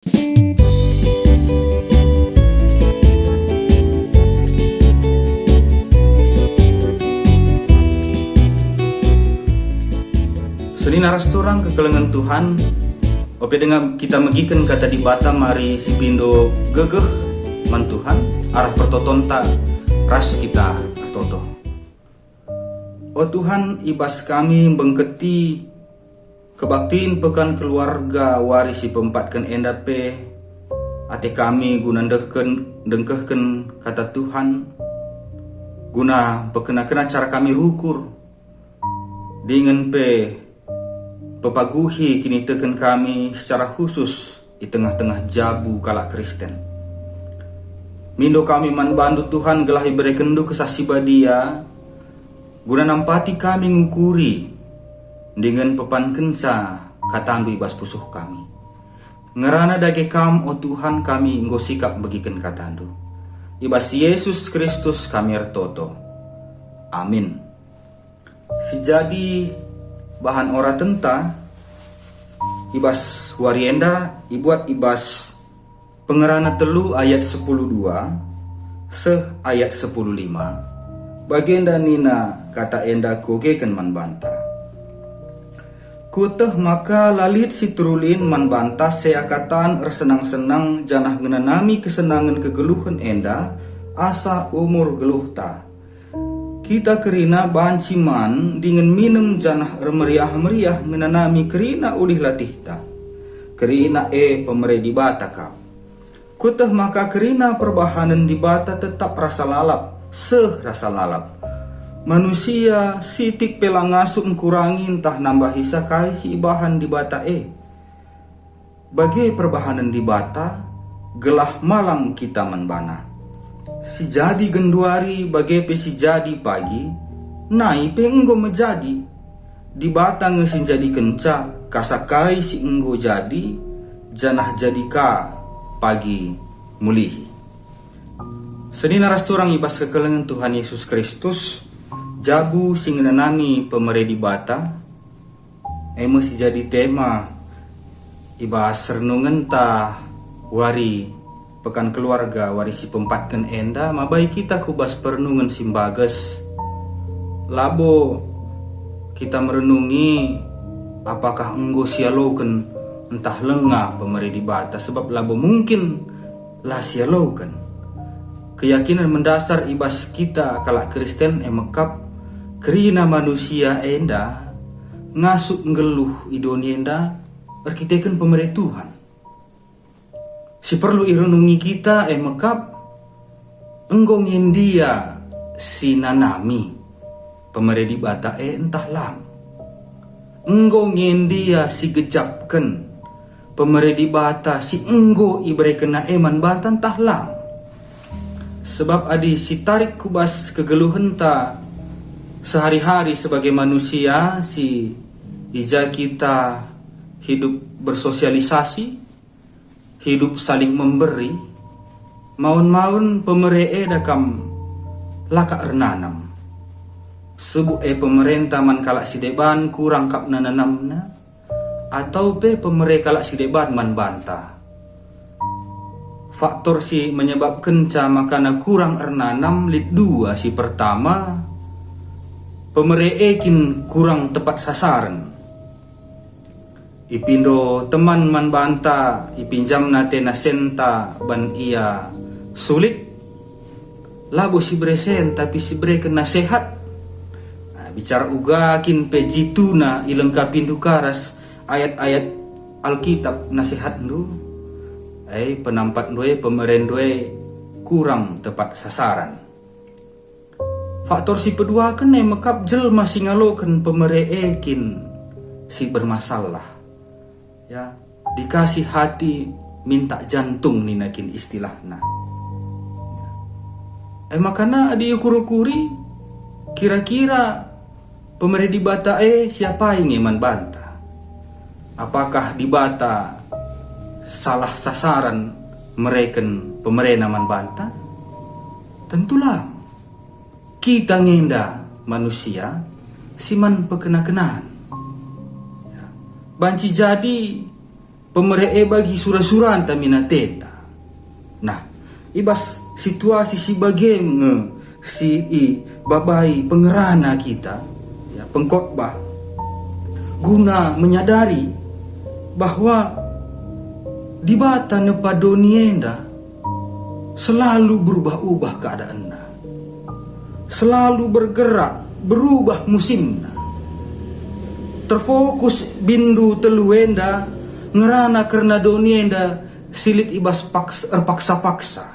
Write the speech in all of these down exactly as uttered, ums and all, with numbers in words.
Senina ras turang kekelengen Tuhan, ope denga kita megiken Kata Dibata, mari sipindo gegeh man Tuhan, arah pertotonta ras kita ertoto. O Tuhan, i bas kami mbengketi kebaktin Pekan Keluarga wari si peempatken enda pe, ate kami guna ndehken, ndengkehken Kata Tuhan, guna mpekena-kena cara kami rukur, dingen pe pepaguhi kiniteken kami secara khusus i tengah-tengah jabu kalak Kristen. Mindo kami man bandu, Tuhan, gelah iberekenndu Kesah Si Badia, guna nampati kami ngukuri, dingen pepankenca katandu i bas pusuh kami. Ngerana dage Kam, o Tuhan, kami enggo sikap megiken katandu. I bas Yesus Kristus kami ertoto. Amin. Si jadi bahan oratenta i bas wari enda ibuat i bas Pengerana telu ayat sepuluh dua seh ayat sepuluh lima. Bagenda nina kata enda kuogeken man banta. Kueteh maka la lit si terulin man banta seakatan ersenang-senang janah ngenanami kesenangen kegeluhen enda asa umur geluhta. Kita kerina banci man dingen minem janah ermeriah-meriah ngenanami kerina ulih latihta. Kerina e pemere Dibata kap. Kueteh maka kerina perbahanen Dibata tetap rasa lalap, seh rasa lalap. Manusia sitik pe la ngasup engkurangi ntah nambahi sakai si ibahan Dibata e. Bage perbahanen Dibata, gelah malang kita man baNa. Si jadi genduari bage pe si jadi pagi, nai pe enggo mejadi. Dibata nge si njadikenca ka sakai si enggo jadi, janah jadi ka pagi mulihi. Senina ras turang i bas kekelengen Tuhan Yesus Kristus, jabu si ngenanami pemere Dibata, e me si jadi tema i bas renungenta wari Pekan Keluarga wari si peempatken enda, mabai kita ku bas perenungen si mbages. Labo kita merenungi apakah enggo sialoken ntah lenga pemere Dibata, sebab labo mungkin la sialoken. Keyakinan mendasar i bas kita kalak Kristen e mekap kerina manusia enda ngasup nggeluh i doni enda erkiteken pemere Tuhan. Si perlu irenungi kita e mekap, enggo nge ndia si nanami pemere Dibata e ntah lang? Enggo nge ndia si gejapken pemere Dibata si enggo iberekenNa e man banta ntah lang? Sebab adi sitarik ku bas kegeluhenta sehari-hari sebagai manusia si i ja kita hidup bersosialisasi, hidup saling memberi, maun-maun pemere enda kam la ka ernanam. Subuk e pemerenta man kalak si deban kurang kap nanamna, atau pe pemere kalak si deban man banta. Faktor si menyebabkenca makana kurang ernanam lit dua. Si pertama, pemere e kin kurang tepat sasaren. Ipindo teman man banta, ipinjamna atena senta ban ia sulit. Labo si bere sen, tapi si bereken nasehat. Nah, bicara uga kin pe jituna ilengkapindu ka ras ayat-ayat Alkitab nasehatndu, e, penampatndu e, pemerendu e kurang tepat sasaran. Faktor si peduaken e mekap jelma si ngaloken pemere e kin si bermasalah. Ya, dikasih hati minta jantung nina kin istilahna. E makana adi ukur-ukuri, kira-kira pemere Dibata e siapai nge man banta? Apakah Dibata salah sasaran mereken pemerena man banta? Tentu lang. Kita nge enda manusia si man pekena-kenan. Ya. Banci jadi pemere e bagi sura-suranta min ateta. Nah, i bas situasi si bage nge si ibabai pengerana kita, ya, pengkhotbah, guna menyadari bahwa Dibata nepa doni enda selalu berubah-ubah keadaanna, selalu bergerak, berubah musimna. Terfokus bindu telu enda ngerana kerna doni enda si lit i bas paks-, erpaksa-paksa.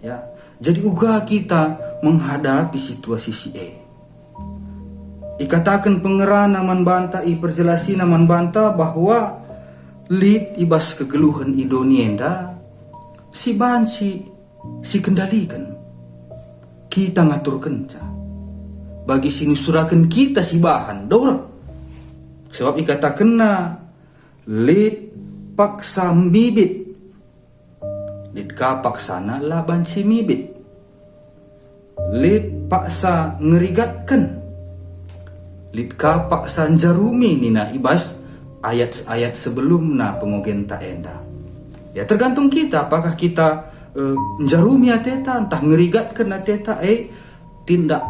Ya, jadi uga kita menghadapi situasi si e. Ikataken pengerana man banta, iperjelasina man banta bahwa lit i bas kegeluhen i doni enda si banci sikendaliken, kita ngaturkenca. Bagi si nusuraken kita sibahan, dorek. Sebab ikatakenna lit paksa mbibit, lit ka paksana la banci mibit. Lit paksa ngerigatken, lit ka paksa njarumi nina i bas ayat-ayat sebelumna pengogenta enda. Ya, tergantung kita, apakah kita, eh, njarumi ateta, ntah ngerigatken ateta, eh, tindak,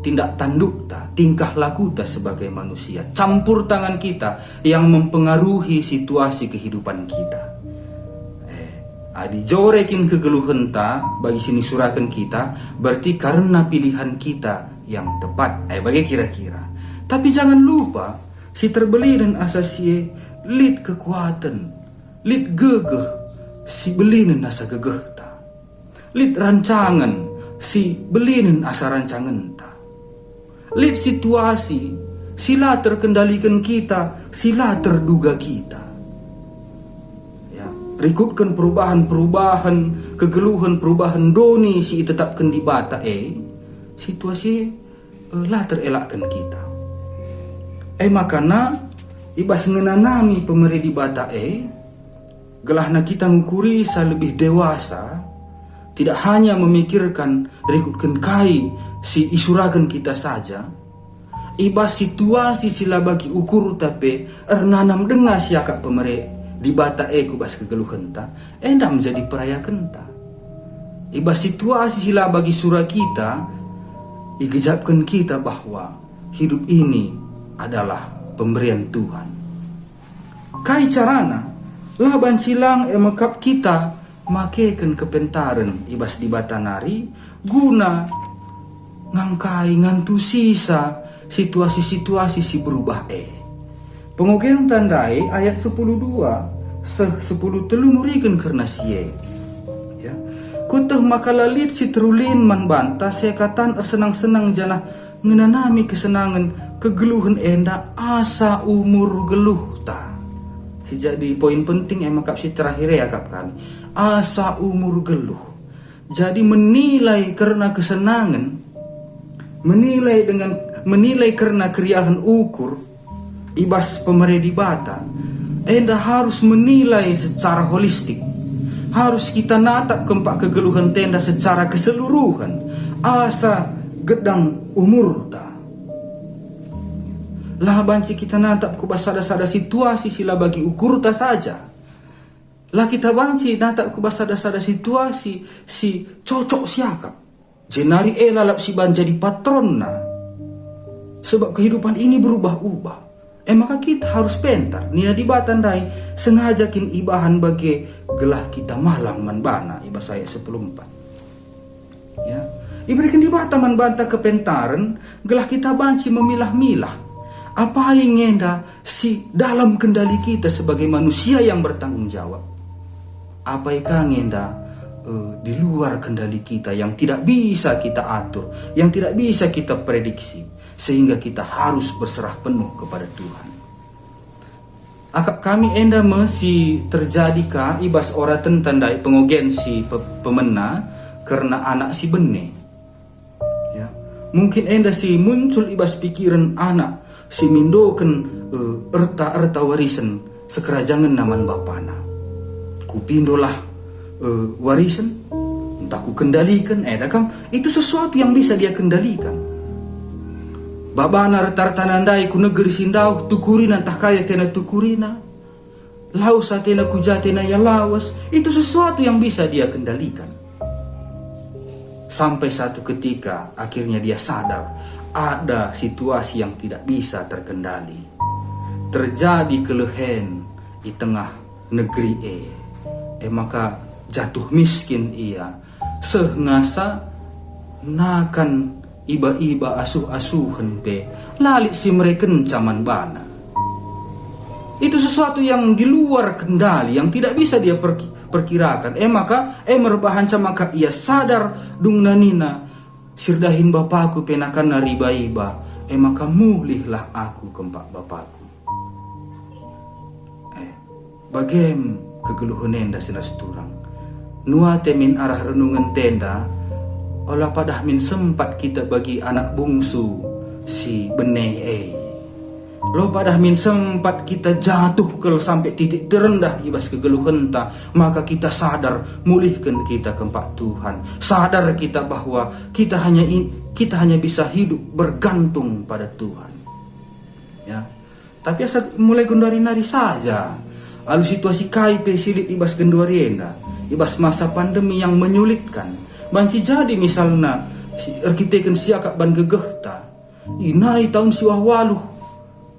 tindak tandukta, tingkah lakuta sebagai manusia, campur tangan kita yang mempengaruhi situasi kehidupan kita. Eh, adi jore kin kegeluhenta bagi si nisuraken kita, berarti karena pilihan kita yang tepat. Eh, bage kira-kira. Tapi jangan lupa, si terbelinen asa si e lit kekuaten, lit gegeh si belinen asa gegehta. Lit rancangen si belinen asa rancangenta. Lit situasi si la terkendaliken kita, si la terduga kita. Ya, rikutken perubahan-perubahan, kegeluhen perubahan doni si itetapken Dibata e, situasi e, eh, la terelakken kita. E makana, i bas ngenanami pemere Dibata e, gelahna kita ngukurisa lebih dewasa, tidak hanya memikirkan rikutken kai si isuraken kita saja, i bas situasi si la bagi ukurta pe ernanam denga siakap pemere Dibata e ku bas kegeluhenta, enda menjadi perayakenta. I bas situasi si la bagi sura kita, igejapken kita bahwa hidup ini adalah pemberian Tuhan. Kai carana? La banci lang e mekap kita makeken kepentaren i bas Dibata nari guna ngangkai, ngantusisa situasi-situasi si berubah e. Pengogenta ndai ayat sepuluh dua seh sepuluh telu nuriken kerna si e. Ya. Kueteh maka la lit si terulin man banta seakatan ersenang-senang janah ngenanami kesenangen kegeluhen enda asa umur geluhta. Si jadi poin penting e mekap si terakhir e akap kami. Asa umur geluh. Jadi menilai kerna kesenangen, menilai dengan, menilai kerna keriahen ukur i bas pemere Dibata, enda harus menilai secara holistik. Harus kita natap kempak kegeluhenta enda secara keseluruhen, asa gedang umurta. La banci kita natap ku bas sada-sada situasi si la bagi ukurta saja. La kita banci natap ku bas sada-sada situasi si cocok siakap, jenari e lalap si ban jadi patronna. Sebab kehidupan ini berubah-ubah. E maka kita harus pentar, nina Dibata ndai, sengaja kin ibahan bage gelah kita malang man baNa, i bas ayat sepuluh empat. Ya. Ibereken Dibata man banta kepentaren gelah kita banci memilah-milah apai nge enda si dalam kendali kita sebagai manusia yang bertanggung jawab. Apai ka nge enda, eh, di luar kendali kita yang tidak bisa kita atur, yang tidak bisa kita prediksi, sehingga kita harus berserah penuh kepada Tuhan. Akap kami enda me si terjadi ka i bas oratenta ndai pengogen si pe-, pemena kerna anak si bene. Ya. Mungkin enda si muncul i bas pikiren anak si mindoken, eh, erta-erta warisen sekerajangenna man bapana. Kupindolah, eh, warisen, ntah kukendaliken, eda kam, itu sesuatu yang bisa dia kendalikan. Babana erta-ertana ndai ku negeri si ndauh, tukurina ntah kai atena tukurina. Lawes atena ku ja atena ia lawes, itu sesuatu yang bisa dia kendalikan. Sampai satu ketika akhirnya dia sadar ada situasi yang tidak bisa terkendali. Terjadi kelehen i tengah negeri e. E maka jatuh miskin ia, seh ngasa nakan iba-iba asuh-asuhen pe, la lit si merekenca man bana. Itu sesuatu yang di luar kendali, yang tidak bisa dia perki-, perkirakan. E maka, e merbahanca maka ia sadar dungna nina, "Si erdahin bapaku pe nakanna riba-iba, e maka mulihlah aku kempak bapaku." Eh, bagem kegeluhen enda senina turang. Nuate min arah renungenta enda, ola padah min sempat kita bagi anak bungsu si bene e. Lo padah min sempat kita jatuh kal sampai titik terendah i bas kegeluhenta, maka kita sadar, mulihken kita kempak Tuhan. Sadar kita bahwa kita hanya in-, kita hanya bisa hidup bergantung pada Tuhan. Ya. Tapi asa mulai genduari nari saja, alu situasi kai pe si lit i bas genduari enda, i bas masa pandemi yang menyulitkan, banci jadi misalna si, erkiteken siakap ban gegehta, inai tahun siwah waluh,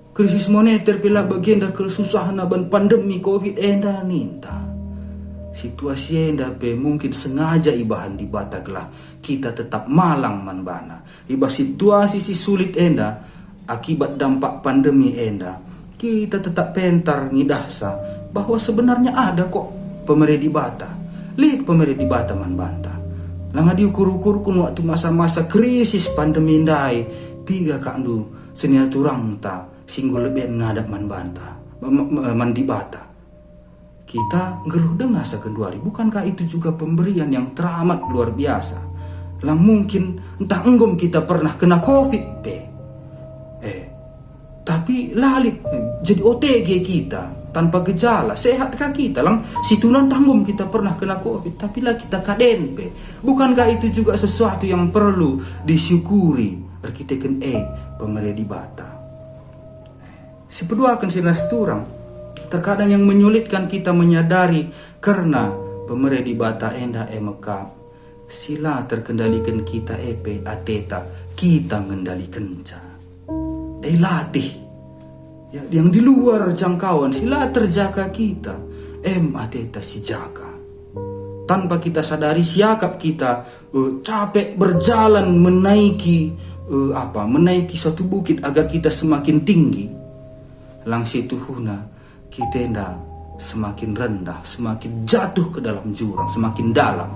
krisis moneter pe la bagenda kal susahna ban pandemi covid enda ninta. Situasi enda pe mungkin sengaja ibahan Dibata gelah kita tetap malang man baNa. I bas situasi si sulit enda, akibat dampak pandemi enda, kita tetap pentar ngidahsa bahwa sebenarnya ada kok pemere Dibata. Lit pemere Dibata man banta. Langa diukur-ukurkun waktu masa-masa krisis pandemi ndai, piga kakndu senina turangta si enggo leben ngadap man banta, ma-, ma-, man Dibata. Kita nggeluh denga asa genduari, bukankah itu juga pemberian yang teramat luar biasa? Lang mungkin, ntah enggo me kita pernah kena covid pe. Eh, tapi la lit, eh, jadi O T G kita, tanpa gejala, sehat ka kita? Lang situhuna ntah enggo me kita pernah kena covid, tapi la kita kaden pe. Bukankah itu juga sesuatu yang perlu disyukuri erkiteken e pemere Dibata? Sipeduaken senina turang, terkadang yang menyulitkan kita menyadari kerna pemere Dibata enda e mekap, si la terkendaliken kita e pe ateta kita ngendalikenca. E latih, ya, yang di luar jangkauan si la terjaka kita, em ateta si jaka. Tanpa kita sadari siakap kita eh, capek berjalan menaiki, eh, apa, menaiki suatu bukit agar kita semakin tinggi. Lang situhuna kita enda semakin rendah, semakin jatuh ke dalam jurang, semakin dalam.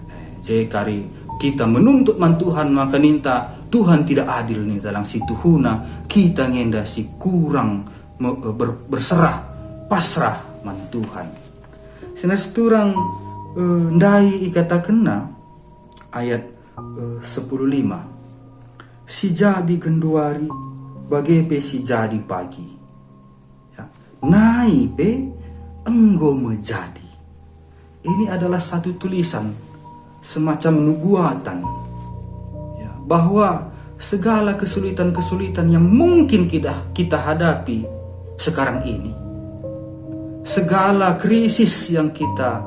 Eh, je kari kita menuntut man Tuhan, maka ninta Tuhan tidak adil ninta. Lang situhuna kita ngenda si kurang me-, eh, ber-, berserah, pasrah man Tuhan. Senina turang, eh, ndai ikatakenna ayat, eh, sepuluh lima, "Si jadi genduari, bage pe si jadi pagi." Ya. Nai pe enggo me jadi. Ini adalah satu tulisan semacam nubuatan, ya, bahwa segala kesulitan-kesulitan yang mungkin kita, kita hadapi sekarang ini, segala krisis yang kita,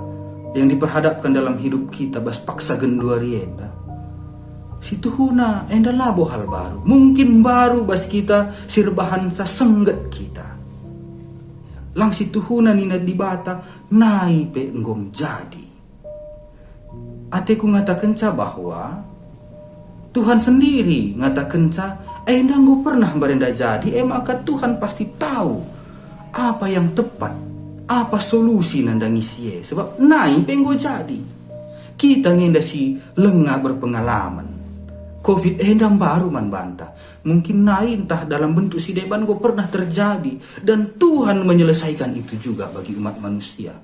yang diperhadapkan dalam hidup kita bas paksa genduari enda, situhuna enda labo hal baru. Mungkin baru bas kita si erbahanca sengget kita. Lang situhuna nina Dibata, nai pe enggo me jadi. Ateku ngatakenca bahwa Tuhan sendiri ngatakenca, "Enda enggo pernah mbarenda jadi, e maka Tuhan pasti tahu apa yang tepat, apa solusi nandangi si e, sebab nai pe enggo jadi." Kita ngenda si langa berpengalaman. Covid enda mbaru man banta. Mungkin nai ntah dalam bentuk si deban enggo pernah terjadi, dan Tuhan menyelesaikan itu juga bagi umat manusia.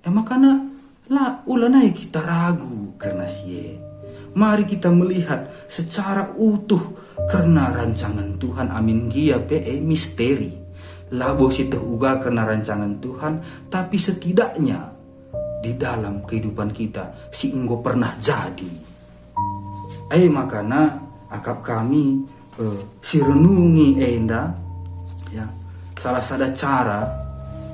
E makana la, ula nai kita ragu kerna si e. Mari kita melihat secara utuh kerna rancangan Tuhan, amin gia pe e misteri. Labo sieteh uga kerna rancangan Tuhan, tapi setidaknya di dalam kehidupan kita si enggo pernah jadi. E makana akap kami, eh, si renungi enda, ya, Salah sada cara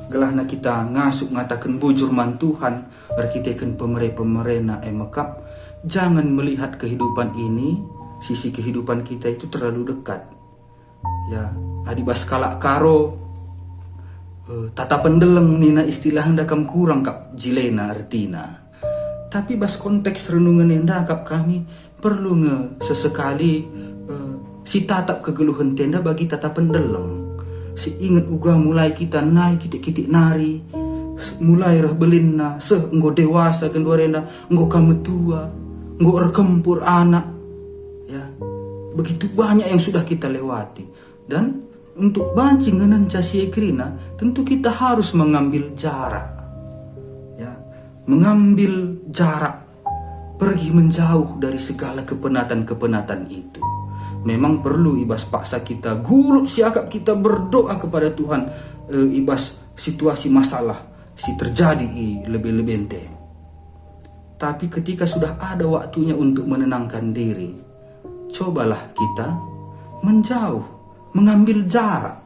gelahna kita ngasup ngataken bujur man Tuhan erkiteken pemere-pemerena e mekap, jangan melihat kehidupan ini, sisi kehidupan kita itu terlalu dekat. Ya, adi bas kalak Karo, eh, tatapen deleng nina istilah enda kam kurang kap jilena ertina. Tapi bas konteks renungen enda kap kami perlu nge sesekali, eh, sitatap kegeluhenta enda bagi tatapen deleng. Siinget uga mulai kita nai kitik-kitik nari, s-, mulai reh belinna, seh enggo dewasa genduari enda, enggo ka metua, enggo erkempur anak. Ya, begitu banyak yang sudah kita lewati. Dan untuk banci ngenenca si e kerina, tentu kita harus mengambil jarak. Ya, mengambil jarak, pergi menjauh dari segala kepenatan-kepenatan itu. Memang perlu i bas paksa kita gulut siakap kita berdoa kepada Tuhan, eh, i bas situasi masalah si terjadi i lebe-lebenta. Tapi ketika sudah ada waktunya untuk menenangkan diri, cobalah kita menjauh, mengambil jarak.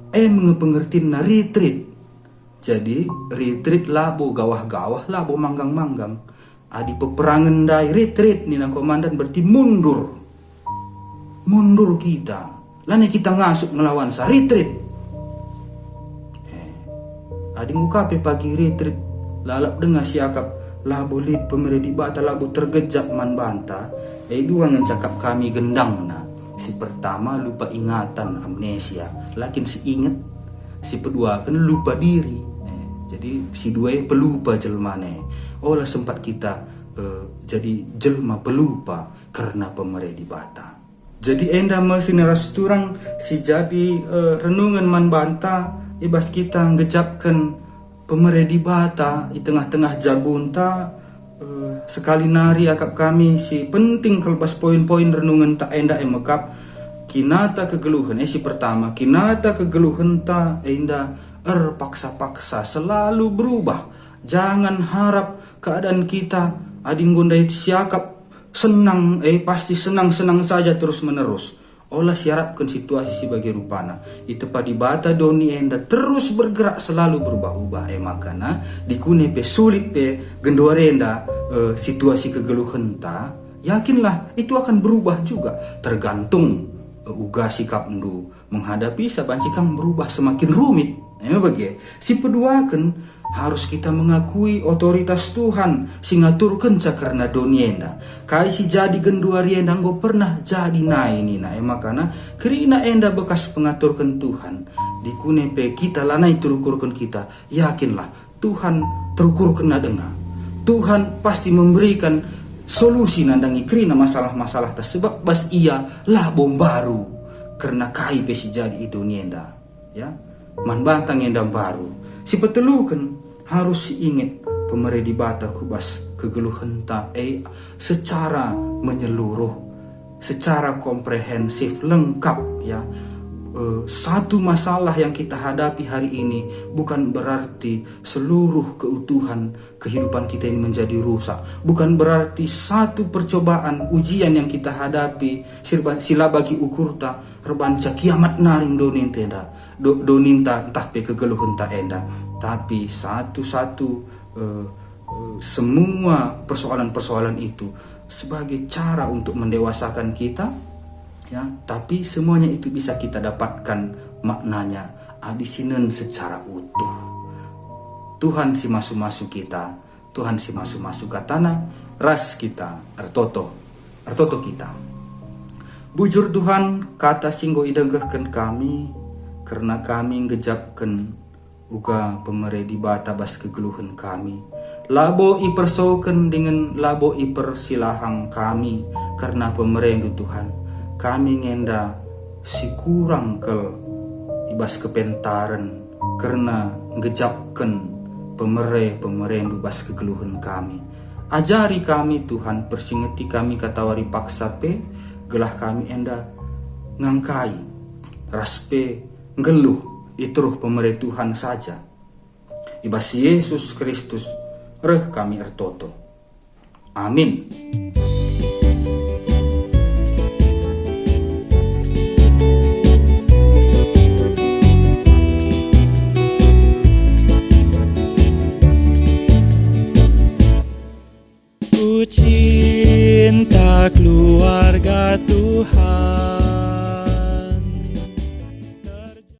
E me nge pengertinna retreat. Jadi, retreat labo gawah-gawah, labo manggang-manggang. Adi peperangen ndai retreat nina komandan, berarti mundur. Mundur kita. Lanai kita ngasup ngelawansa, retreat. Eh, adi ngukape pagi retreat, lalap denga siakap, labo lit pemere Dibata, labo tergejap man banta, eh, dua nge cakap kami gendangna. Si pertama lupa ingatan, amnesia, lakin si inget. Si peduaken lupa diri. Eh, jadi si dua e pelupa jelmana. Ola sempat kita, eh, jadi jelma pelupa kerna pemere Dibata. Jadi enda me si neras turang si jadi, eh, renungen man banta i bas kita nggejapken pemere Dibata i tengah-tengah jabunta, eh, sekali nari akap kami si penting kal bas poin-poin renungenta enda e mekap, kinata kegeluhen, eh, si pertama, kinata kegeluhenta enda erpaksa-paksa, selalu berubah. Jangan harap keadaan kita adi enggo ndai siakap senang, eh, pasti senang-senang saja terus-menerus. Ola siarapken situasi si bage rupana. Itepa Dibata doni enda terus bergerak, selalu berubah-ubah. E makana, dikune pe sulit pe genduari enda, eh, situasi kegeluhenta, yakinlah, itu akan berubah juga, tergantung, eh, uga sikapndu menghadapi, sabanci kam berubah semakin rumit. E bage. Si peduaken, harus kita mengakui otoritas Tuhan si ngaturkenca kerna doni enda. Kai si jadi genduari enda enggo pernah jadi nai nina, e makana kerina enda bekas pengaturken Tuhan. Dikune pe kita lanai terukurken kita, yakinlah, Tuhan terukurkenna denga. Tuhan pasti memberikan solusi nandangi kerina masalah-masalahta, sebab bas Ia labo mbaru kerna kai pe si jadi i doni enda. Ya, man banta nge enda mbaru. Si peteluken, harus siinget pemere Dibata ku bas kegeluhenta, eh, secara menyeluruh, secara komprehensif, lengkap, ya. Eh, satu masalah yang kita hadapi hari ini bukan berarti seluruh keutuhan kehidupan kita ini menjadi rusak. Bukan berarti satu percobaan, ujian yang kita hadapi, sirba-, si la bagi ukurta, erbanca kiamat nari doninta enda, do-, doninta ntah pe kegeluhenta enda. Tapi satu-satu, eh, eh, semua persoalan-persoalan itu sebagai cara untuk mendewasakan kita, ya, tapi semuanya itu bisa kita dapatkan maknanya adi sinen secara utuh. Tuhan si masu-masu kita, Tuhan si masu-masu katana ras kita ertoto, ertoto kita. Bujur Tuhan, kata si enggo idengkehken kami, kerna kami nggejapken uga pemere Dibata bas kegeluhen kami. Labo ipersoken dingen labo ipersilahang kami kerna pemereNdu, Tuhan. Kami ngenda si kurang kal i bas kepentaren kerna nggejapken pemere-pemereNdu bas kegeluhen kami. Ajari kami, Tuhan, persingeti kami katawari paksa pe, gelah kami enda ngangkai ras pe nggeluh i teruh pemere Tuhan saja. I bas Yesus Kristus reh kami ertoto. Amin. Suci